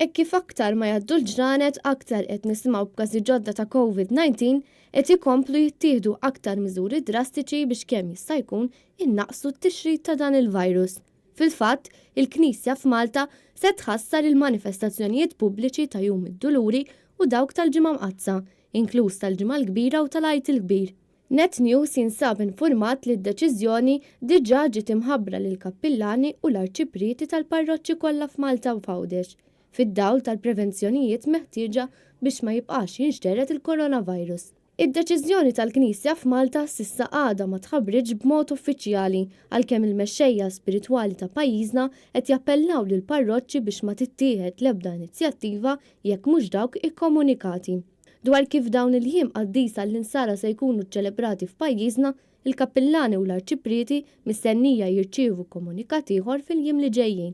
Hekk kif aktar ma jgħaddu l-ġranet aktar qed nisimgħu b'każi ġodda ta' Covid-19, qed ikomplu jittieħdu aktar miżuri drastiċi biex kemm jista' jkun innaqqsu t-tixrid ta' dan il-virus. Fil-fatt, il-Knisja f'Malta se tħassar il-manifestazzjonijiet pubbliċi ta' Jum id-Duluri u dawk tal-Ġimgħa Mqaddsa, inkluż tal-Ġimgħa l-Kbira u tal-Għid il-Kbir. Net News jinsab infurmat li d-deċiżjoni diġà ġiet imħabbra lill-kappillani u l-arċiprieti tal-parroċċi kollha f'Malta u f'Għawdex, fid-dawl tal-prevenzjonijiet meħtieġa biex ma jibqax jinxtered il-coronavirus. Id-deċiżjoni tal-Knisja f'Malta s'issa għadha ma tħabbritx b'mod uffiċjali għalkemm il-mexxejja spiritwali ta' pajjiżna qed jappellaw lill-parroċċi biex ma tittieħed l-ebda inizjattiva jekk mhux dawk ikkomunikati. Dwar kif dawn il-jiem qaddisa għall-Insara se jkunu ċċelebrati f'pajjiżna, il-kappillani u l-arċiprieti mistennija jirċievu komunikat ieħor fil-jiem li ġejjin.